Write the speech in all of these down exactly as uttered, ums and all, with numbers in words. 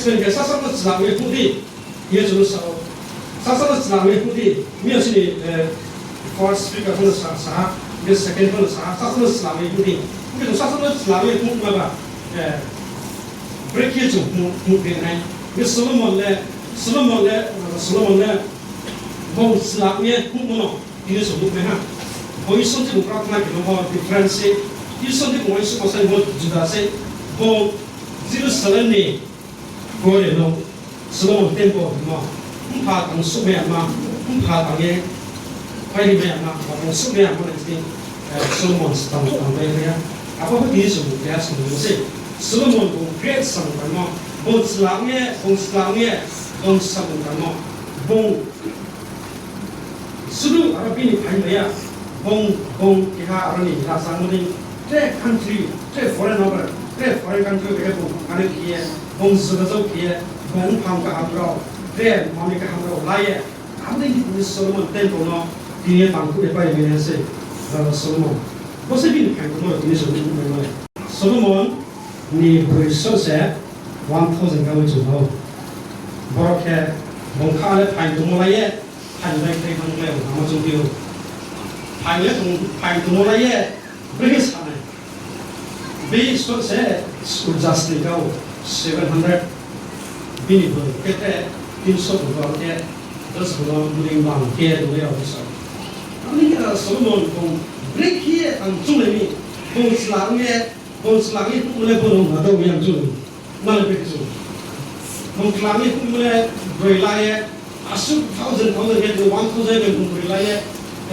Hing khe sasa no chla ye phuh di, hing ye chung no sa ou. Sasa no chla ye phuh di, hing ye chini first speaker pho no sa ha, hing khe second pho no sa ha, sasa no chla ye phuh di. Hing khe chung sasa no chla ye phuh ma ba, brekhe ye chung phuh phi nai. Hing khe Solomon le, Solomon le, Solomon le, bung chla ye phuhmo no tini chung nuh nai ha. Bo Isor ni bung prarthana khe no bo different se, Isor ni bung Isor bsa ni bo juda se, bo Jerusalem ni Kore no Solomon temple hingmo, mpha tang suhmai yama, mpha tang ye pairi mai yama, ba tang suhmai yama ni chini, Solomon tang tang bai ya. Abo pho tini chung keha samung se, Solomon bung great samung tangmo, bung chla ye, bung chla ye, bung samung tangmo, bung sudu aro bini phaing bai ya, bung, bung keha aro ni raja mo ni, tre country, tre foreign over, tre foreign country bai khe bung connect khe ye, bung jogajog khe ye, bung mpha kaham rao, tre manoi kaham rao la ye, abo dei khe tini Solomon temple no tini ye tangkuh ye pai mai ya se, raja Solomon. Bo se bini phaing tongmo rao tini chung nuh mai le. Solomon ni broi só se one thousand kau chung ou. Borok khe bung kha le phaing tongmo la ye, phaing bai khe bang le ama chung phi ou. Phaing le tong, phaing tongmo la ye, brekhe sa nai. Bini só se jas ni kau seven hundred, bini broi khe tre tinso bung khe, das bung no bini bang khe tong ye rao sa. Ani khe Solomon bung brekhe ang chung nai mi, bung chla ye, bung chla ye phuh le bo no na do yang chung. Nang le brekhe chung. Bung chla ye phuh le broi la ye, asuh thousand thousand ye, one thousand ye bung broi la ye,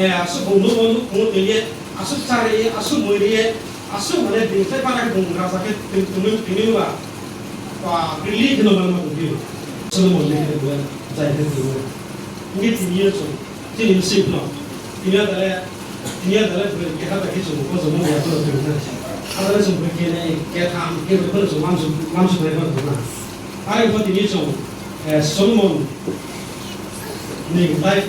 asuh bung no no no ye, asuh chári ye, asuh moi ri ye, asuh mane bini khlai para khe bung raja khe tini, tini, tini ba, ba, brilli khe no mane ma tong phi ou. Solomon le khe bung le jai khe tini. Hing khe tini yo chung, chini bsing no, tini yo ta le, tini yo ta le broi keha bai khe chung bo jomo ya to tong na. Ata le chung broi khe nai, ketham, khe broi pho chung mansu, mansu bai pho tong na. Are pho tini chung, Solomon ni life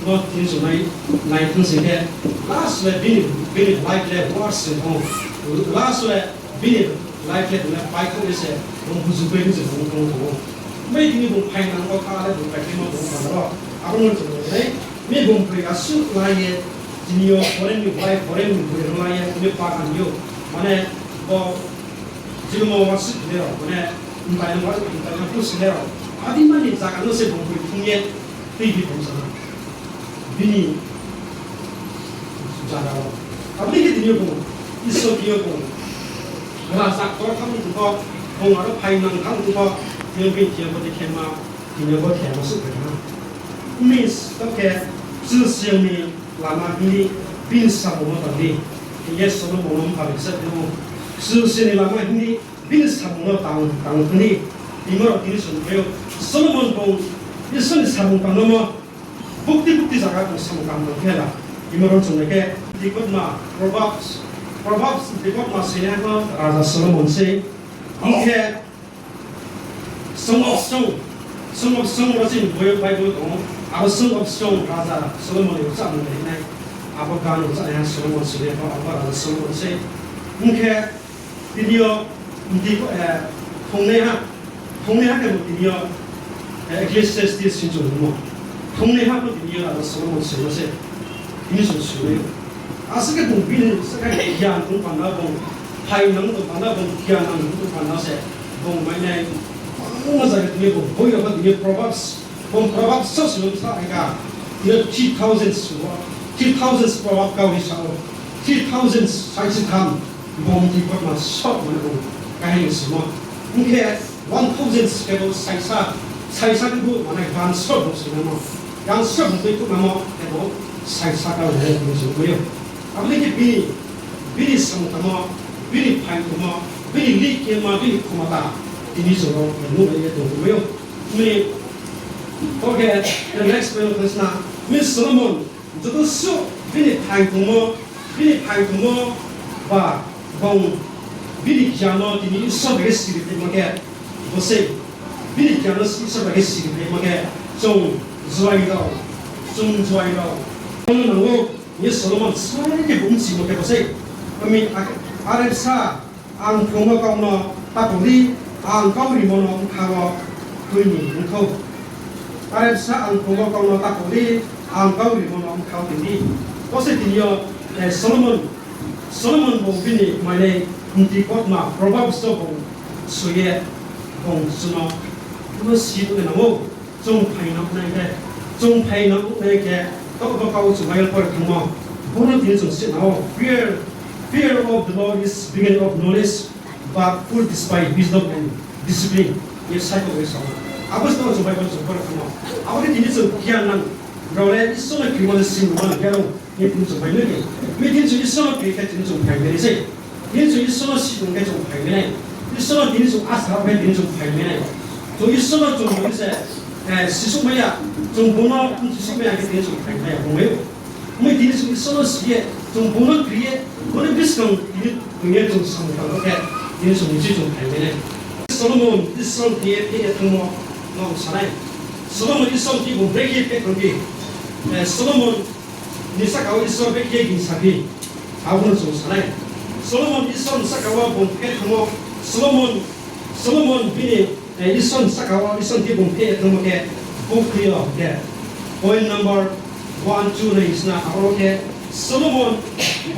no tini chung nai, nai thung sing khe, last le bini, bini life le worst se tong ou. Last le bini life le bung le paithouh ye se, bung buju bai ni se bung tong tong ou. Bai tini bung phainang wo kha le bung paithouhmo bung panda wo. Abo no chung nai, mi bung broi asuh la ye, tini yo foreign ni bai, foreign ni broi rao la ye, tini yo pagan yo. Mane, bo Jerusalem wo worship khe rao, mane, mtai no worship, mtai no pus khe rao. Adi mani zaga no se bung broi thung ye, tui bi bung sana. Bini zaga wo. Abo ni khe tini yo bung, Isor tini yo bung. Raja ktor tham tong pho, bung aro phainang tham tong pho, tini yo bini thing yo bo dei khe ma, tini yo bo khe ma suh khe ma. Miss, to khe, Kchusoyang ni lama hing di, bini samung no tang di. Hing ye Solomon no mpha bai ksa phimo. Kchusoyang ni lama hing di, bini samung no tang, tang thung di. Hingmo rao tini chung phai ou. Solomon bung Isor ni samung tangmo, bukti bukti zaga bung samung tang tang khe la. Hingmo rao chung nai khe, Tikotma, Proverbs, Proverbs, Tikotma soinai no raja Solomon se. Hing khe, Song of Song, Song of Song ro chini boi Bible tong ou. Abo Song of Song raja Solomon ni rchahmung nai nai. Abo gan rchahnaiha Solomon se le, abo raja Solomon se. Hing khe tini yo, mti, thongnaiha, thongnaiha khe bo tini yo, Ecclesiastes hing chung hingmo. Thongnaiha pho tini yo raja Solomon se no se. Tini chung soi ou. Asuh khe bung bini saka gian tong panda bung, phainang tong panda bung, gian nang tong panda se bung mai nai. Bangma zaga tini bung boi rao pho tini Proverbs, bung Proverbs so soi sa hai kha. Tini three thousand, three thousand Proverbs kau ri sa ou. Three thousand saisi tham. Bung Tikotma sot mane bung kahini simo. Hing khe one thousand khe bo saisa, saisa khe bo mane gan sot bung soinamo. Gan sot bung tui khouhnamo khe bo saisa kau le bung se bai ou. Abo ni khe bini, bini samung tangmo, bini phaing tongmo, bini lih khe ma, bini khomota, tini chung rao nuh ye tong bai ou. Bini, okay, the next point of this na, Miss Solomon, joto suh bini phaing tongmo, bini phaing tongmo ba bung bini gian no tini Isor bai khe siri phaimo khe, bo se bini gian no Isor bai khe siri phaimo khe, chung juai rao, chung juai rao. Ang nang ou, ye Solomon sai khe bung simo khe bo se. Ami are sa, ang phrungmo kau no ta tong di, Ang kau rimo no bkha wo khui ni ongthou. Are bsa ang phuh wo kau no ta kau di, ang kau rimo no bkha wo tong di. Bo se tini yo, eh, Solomon, Solomon bung bini mainai mti kautma Proverbs wo bung soi ye bung chung no, no si tong nai nang ou. Chung phaing nang nai khe, chung phaing nang nai khe, taoh bo kau chung Bible pore thanngmo, bo no tini chung si nang ou. Fear, fear of the Lord is beginning of knowledge, but fools despise wisdom and discipline. Ye sai kau ye sao. Abo se chung Bible chung pore thanngmo. Abo ni tini chung giyan nang, rao le Isor no krimo le sing nang giyan nang. Hing ye tini chung phaimai nai. Mi tini chung Isor no kri khe tini chung phaimai nai sei. Tini chung Isor no si tong khe chung phaimai nai. Isor no tini chung asa khe tini chung phaimai nai. Chung Isor no chung bini se, eh, sisouhmai ya. Chung bung no sisouhmai ya khe tini chung phaimai ya. Bung ye, mi tini chung Isor no si ye, chung bung no kri ye, bung ni buskang tini tong ye chung samung tang khe, tini chung nisi chung phaimai nai. Solomon Isor ni thing ye pheh ye thanngmo no sa nai. Solomon Isor ni thing bung brekhe pheh thanng phi. Eh, Solomon ni sahka wo Isor brekhe gingsa phi, abo no chung sa nai. Solomon Isor ni sahka wo bung pheh thanngmo, Solomon, Solomon bini, eh, Isor ni sahka wo Isor ni thing bung pheh ye thanngmo khe, bukti yo khe, point number one, two nai sna abo khe, Solomon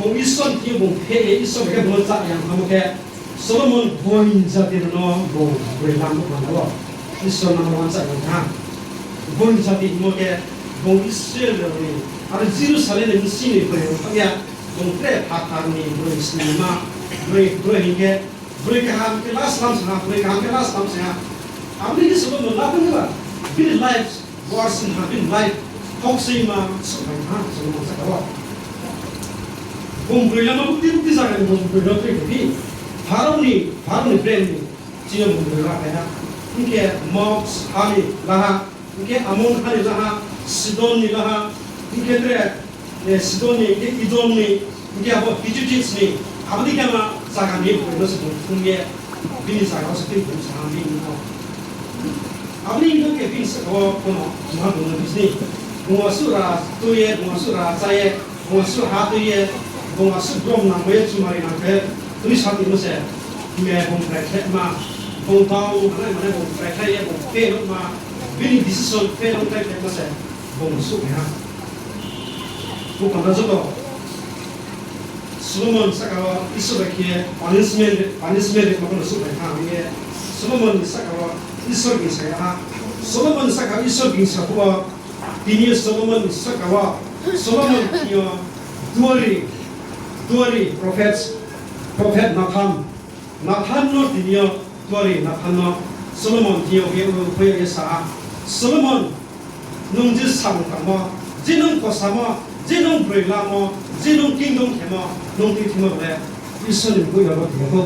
bung Isor ni thing bung pheh ye Isor bai khe bung no chá ya thanngmo khe, Solomon boin jati rao no bung broi lam bo panda wo Isor no uansa ya tha. Boin jati hingmo khe bung Israel rao ni, aro Jerusalem ni bsing ni broi rao thanng ya, bung tre phathar ni broi sningma, broi, broi hing khe, broi kaham khe last lam se ha, broi kaham khe last lam se ha. Abo ni khe Solomon la thanng ba, bini life, bo asing ha bini life, hokseima souhphai tha Solomon sahka wo. Bung broi lama bukti bukti zaga ni bung broi no tui khe phi. Pharaoh ni, Pharaoh ni brem ni, chini bung broi la phai ha. Hing khe Moab ha ni la ha, hing khe Ammon ha ni la ha, Sidon ni la ha, hing khe tre, eh, Sidon ni, hing khe Edom ni, hing khe abo Hittites ni, abo ni khe ma zaga ni broi no se bung thum ye, bini zaga wo se tui bung sa ha bini no. Abo ni hing khe bini sahka wo kono ma bung no bisni. Bung asuh ra tui ye, bung asuh ra chá ye, bung asuh ha tui ye, bung asuh brom nang ye, chumari nang khe, tui sa timo se, me bung prai khe ma, bung tau, hanai mane bung prai khe ye, bung fail ma, bini decision fail ong khe ma se, bung suh ha. Bung panda joto, Solomon sahka wo Isor bai khe punishment, punishment rimo no suh bai thanng ye, Solomon ni sahka wo Isor gingsa ya ha. Solomon sahka Isor gingsa phuh wo, tini yo Solomon ni sahka wo, Solomon thing yo duari, duari prophet, prophet Nathan, Nathan no tini yo duari Nathan no Solomon thing yo hing ye sa ha, Solomon, nung je samung tangmo, je nung kosamo, je nung broi lamo, je nung kingdom khemo, nung tui thimo le, Isor ni mkoih yo bo thing yo kho.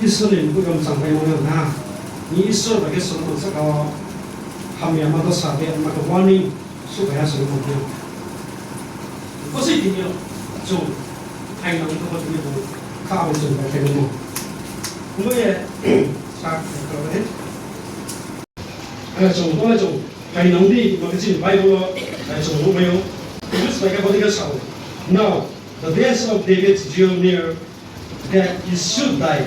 Isor ni mkoih yo mchangpaimo ya na. Ni Isor bai khe Solomon sahka wo hamyama dosa khe ma khe warning suhphai ha Solomon thing yo. Bo se tini yo chung phainang tongmo tini yo bung kha bai chung bai khe nangmo. Bo ye sa khe khe, chung bo le chung phainang di ma khe chini Bible wo chung nuhmai ou. English bai khe bo dei khe sa ou, Now the days of David drew near, that he should die,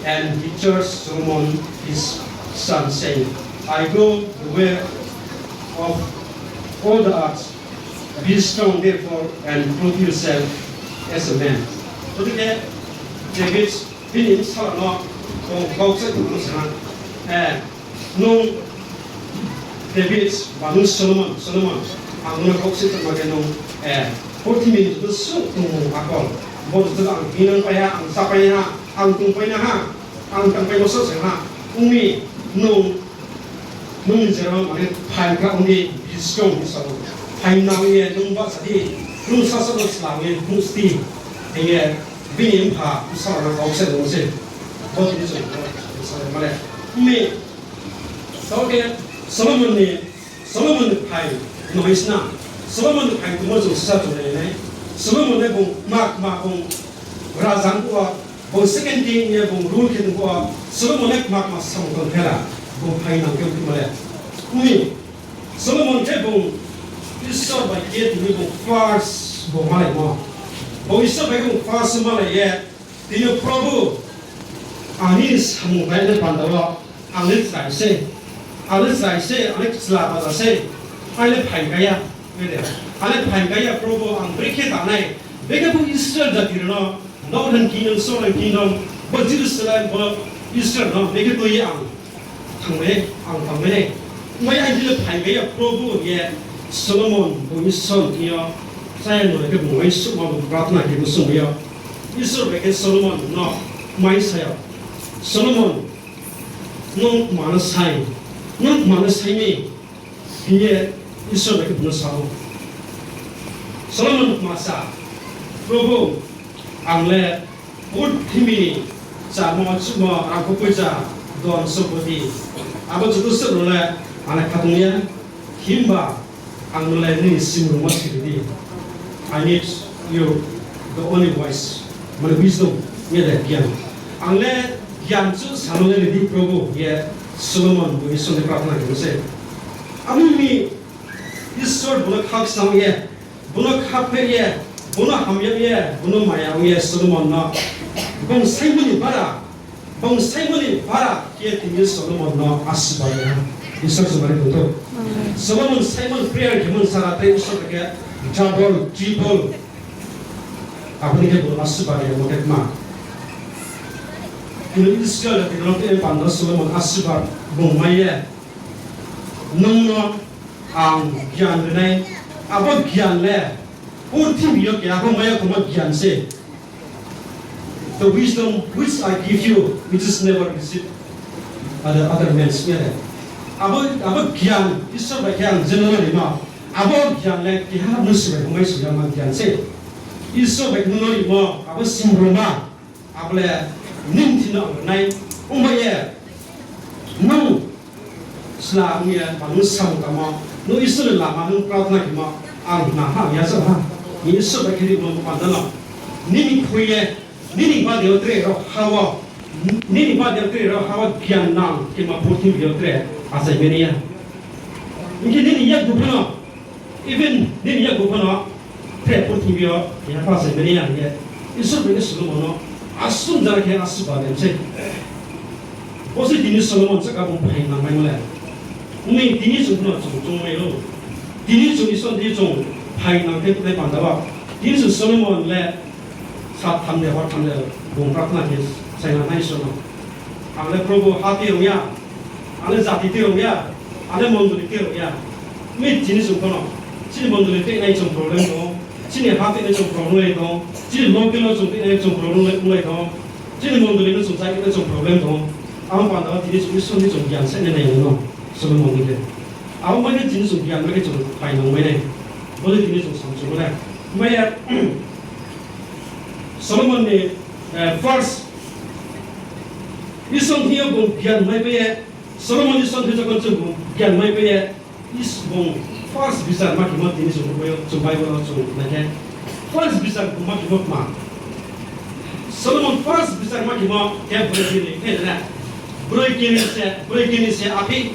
and he charged Solomon his son, saying, I go the way of all the earth. Be strong therefore and prove yourself as a man. Bo dei khe David bini bsala no bung kau kchaih tongmo sa ha, eh, nung David ba nung Solomon, Solomon, ang nung no kau kchaih tongma khe nung, eh, purthimbi ni joto suh tongmung akol, bo joto ang hingnang pai ha, ang chápai ha, ang tongpai na ha, ang tangpaimo só se ha, ong mi, nung, nung ni jera mane phaing kha ong di, be strong hing ye sa ou. Phaing nang ye nung bahcha di, nung sasa no slam ye musti, hing ye bini mpha bsala no kau kchaih tongmo se. Bo tini chung sa male. Ong mi, taoh khe Solomon ni, Solomon ni phaing no hai sna. Solomon ni phaing tongmo chung sisa chung nai nai. Solomon le bung kma kma bung raja ong phuh wo, bung second king ye bung rule khe tong phuh wo, Solomon le kma kma samung tong khe la, bung phaing nang khe ong phi male. Ong mi, Solomon khe bung Isor bai khe tini bung first bung malaimo. Bung Isor bai khe bung first malai ye, tini Probhu, Aini samung bai le panda wo, ang le chrai se, ang le chrai se, ang le chla baja se, ang le phaing kha ya, ang le phaing kha ya, Probu, ang brekhe ta nai, brekhe bo Israel jati rao no, Northern Kingdom, Southern Kingdom, bo Jerusalem, bo Israel no brekhe tui ye ang thanngmai, ang thanngmai nai. Mai ang le phaing kha ya, Probu, hing ye Solomon bung Isor thing yo, chaya no khe bung uaingsouhma bung prarthana khe bung sungmai yo. Isor bai khe Solomon no mai sa yo, Solomon, nung kma no sai, nung kma no sai mi, hing ye Isor bai khe bung no sa ou. Solomon kma sa, Probu, ang le purthimbi ni chámo chumo, rangkho poicha, dhon sompoti, abo joto suh no le ang le khatung ya, himba ang no le nini simrungmo siri di. I need you, the only wise, mane wisdom, ye de gyan. Ang le gyan chu samo le ri di, Probu, ye Solomon bung Isor ni prarthana khe se. Abo ni Isor bung no khakchang ye, bung no khapher ye, bung no hamya ye, bung no maya ye Solomon no bung saimo ni bara, bung saimo ni bara khe tini Solomon no asirbad ri ha. Isor se mari tongthou. Solomon saimo ni prayer khe mun sara tei Isor khe double, triple, abo ni khe bung asirbad ri ha, mo khe kma. Kini Israel khe no tei panda Solomon asirbad bung mai ye, nung no ang gyan ri nai, abo gyan le purthimbi yo keha pho mai ya khoma gyan se. The wisdom which I give you, which is never received by the other men, hing ye. Abo, abo gyan Isor bai khe ang je no rimo, abo gyan le keha mnusu bai khe mai soi ya ma gyan se. Isor bai khe no rimo abo simrungma, abo le nini thing no ang ri nai, ongba ye nung chla ong ye, ba nung samung tangmo, nung Isor ni lama nung prarthana khemo, ang khna ha, ya sa ha. Ni Isor bai khe rimo panda no, nini khui ye, nini bade yo tre rao ha wo, nini bade yo tre rao ha wo gyan nang khema purthimbi yo tre achai mani ya. Hing khe nini yakgu pho no, even nini yakgu pho no, tre purthimbi yo keha pho achai mani ya hing ye, Isor bai khe Solomon no asum jara khe asirbad ri se. Bo se tini Solomon sahka bung phaing nangmaimo le. Ong mi tini chung pho no chung choungmai ou. Tini chung Isor ni chung phaing nang khe nai panda wo, tini chung Solomon le sat tham de hor tham de bung prarthana khe sainang nai Isor no. Ang le Probu ha tuirung ya, ang le jati tuirung ya, ang le mondoli tuirung ya. Mi chini chung pho no, chini mondoli tuinai chung problem tong ou, chini ha tuinai chung problem lai tong ou, chini local no chung tuinai chung problem lai tong ou, chini mondoli no chung chai tuinai chung problem tong ou. Abo panda wo tini chung Isor ni chung gyan se nai nai no, Solomon ni khe. Abo mai khe tini chung gyan mai khe chung phaing nangmai nai. Bo le tini chung samchung nai. Mai ya, Solomon ni, eh, first, Isor thing yo bung gyan maipai ye, Solomon Isor thing yo jokhon se bung gyan maipai ye, Is-, bung first bichar ma khemo tini chung Bible wo chung nai khe, first bichar bung ma khemo kma. Solomon first bichar ma khemo khe broi kini khe na. Broi kini se, broi kini se aphi,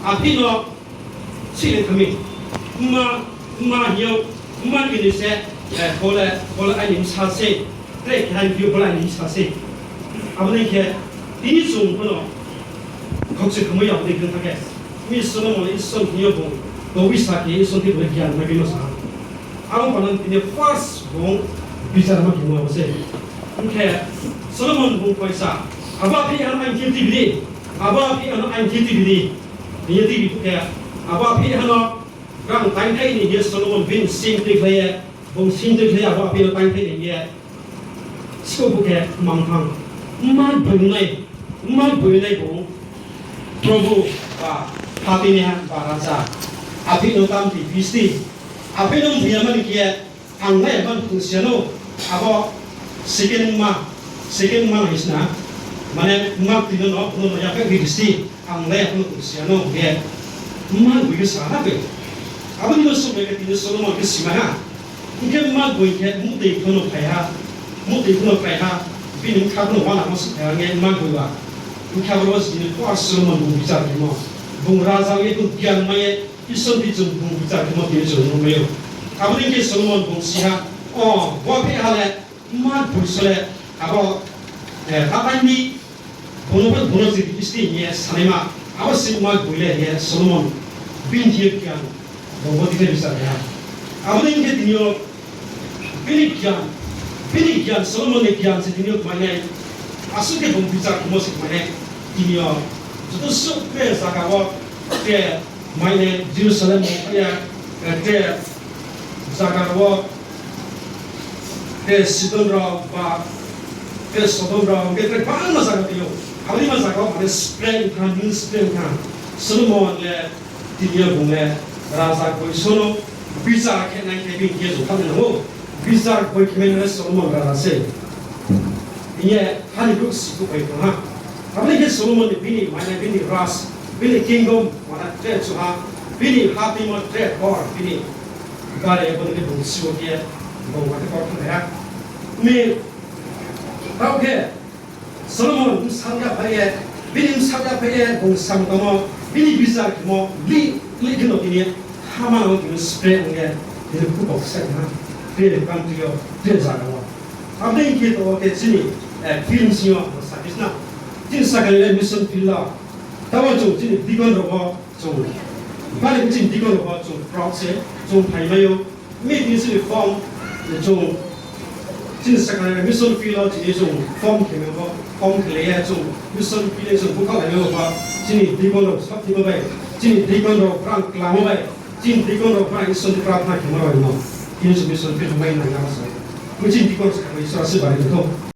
aphi no sih le thang mi. Mma, mma hing yo, mma kini se, eh, bo le, bo le aini bsa se, tre keha hing yo bo le aini bsa se. Abo ni khe, tini chung pho no, khokchi khamai ya abo ni khe tha khe. Mi Solomon le Isor thing yo bung, tobi sa khe Isor thing bung le gyan mai bini sa. Abo panda tini first bung bichar ma khemo abo se. Hing khe, Solomon bung paisa, abo aphi ano aini khe tuibi di, abo aphi ano aini khe tuibi di. Hing ye tuibi phuh khe, abo aphi ano rang taingthai ni hing ye Solomon bini sing tuikhlai ye, bung sing tuikhlai ye abo aphi no taingthai ni hing ye. Siko phuh khe mangthang, mma boinai, mma boinai bung, Probu, ba, ha tuinaiha, ba raja, aphi no tam tuibi sdi, aphi no mthoiya mani khe, ang nai ya mani tong si ya no, abo second mma, second mma nai sna, mane mma tui no no, no no yaphaih ri sdi, ang nai ya mani tong si ya no, hing ye, mma boi khe sa ha khe. Abo ni no sumai khe tini Solomon khe simai ha. Hing khe mma boi khe muhtoi pho no phai ha, muhtoi pho no phai ha, bini bkha pho no uanamo se phai ha, hing ye mma boi ba. Hing khe abo wo tini first Solomon bung bichar khemo, bung raja ye bung gyan mai ye, Isor ni chung bung bichar khemo tini chung nuhmai ou. Abo ni khe Solomon bung si ha, o, bo aphi ha le, mma boi so le, abo, eh, tatai ni, Bono, bono je bisti hing ye sanaima, abo se ma gboilai hing ye Solomon bini thing yo gian, bung bo dikhe bichar khe ha. Abo dei khe tini yo bini gian, bini gian, Solomon ni gian se tini yo kmai nai, asuh khe bung bichar khemo se kmai nai. Tini yo joto suh tre zaga wo, tre kmai nai, Jerusalem wo kmai ya, tre zaga wo, tre Sidon rao ba, tre Sodom rao, hing khe tre bangma zaga tini yo. Abo dei ma zaga wo mane spray thanng, spray thanng. Solomon le tini yo bung le raja gboiso no bichar khe nai khe bini khe jotha nai nang ou. Bichar gboikhemai no le Solomon raja se hing ye ha ni brouh si khuh bai tong ha. Abo ni khe Solomon ni bini mane bini raj, bini kingdom mane tre chu ha, bini ha timo tre kor bini bare bo ni khe bung si wo khe bung ma khe kor thanng ha. Mi, taoh khe Solomon bsa yaphai ye, bini bsa yaphai ye bung samung tangmo, bini bichar khemo lih lih khe no tini ha manang wo tini spray ong ye, tini khuh bai khe sa ha, tre country yo, tre zaga wo. Abo dei khe to khe chini film sing yo sakis na, chini sakha le mission field wo, taoh wo chung chini deacon rao pho chung, bari khe chini deacon rao pho chung proud se, chung phaimai ou. Mi tini chini form, chung chini sakha mission field wo chini chung form khe mai pho, form khe le ye chung mission field chung bukhaoh lai mai pho, chini deacon rao sakti bo bai, chini deacon rao brang klamo bai, chini deacon rao brang Isor ni prarthana khemo bai no, tini chung mission field mai nang ya se. Bo chini deacon sakha bai Isor asi bari thou.